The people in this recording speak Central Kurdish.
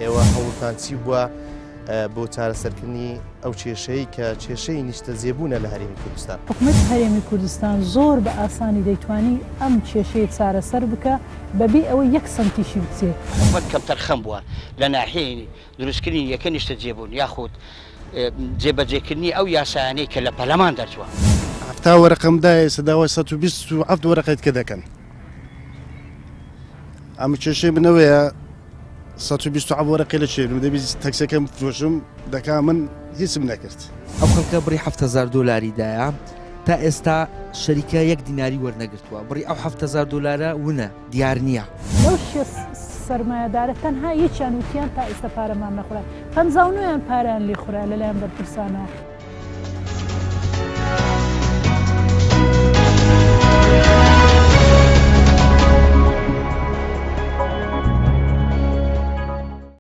ئێوە هەوڵتان چی بووە بۆ چارەسەرکردنی ئەو کێشەی کە کێشەی نیشتەجێبوونە لە هەرێمی کوردستان؟ حکومەتی هەرێمی کوردستان زۆر بە ئاسانی دەیتوانی ئەم کێشەیە چارەسەر بکا بەبێ ئەوەی یەک سەنتیشی بچێ. حکومەت کەمتەرخەم بووە لە ناحیەی دروستکردنی یەکە نیشتەجێبوون یاخود جێبەجێکردنی ئەو یاسایانەی کە لە پەرلەمان دەرچووە. 70 وەرەقەم دایە ئێستا داوای 127 وەرەقەی دیکە دەکەن. ئەمە کێشەی من ئەوەیە 127 وەرەقەی لە چێ بم دەبی تەکسەکەم بفرۆشم دەکا من هیچم نەکرد. ئەو خەڵکە بڕی 7000 دۆلاری دایە تا ئێستا شەریکە یەک دیناری وەرنەگرتووە بڕی ئەو 7000 دۆلارە ونە. دیار نییە. لەو شێست سەرمایەدارە تەنها یەکیان وتیان تا ئیستا پارەمان نەخورا، 59 یان پارەیان لێ خورا لەلایەن بەرپرسانەوە.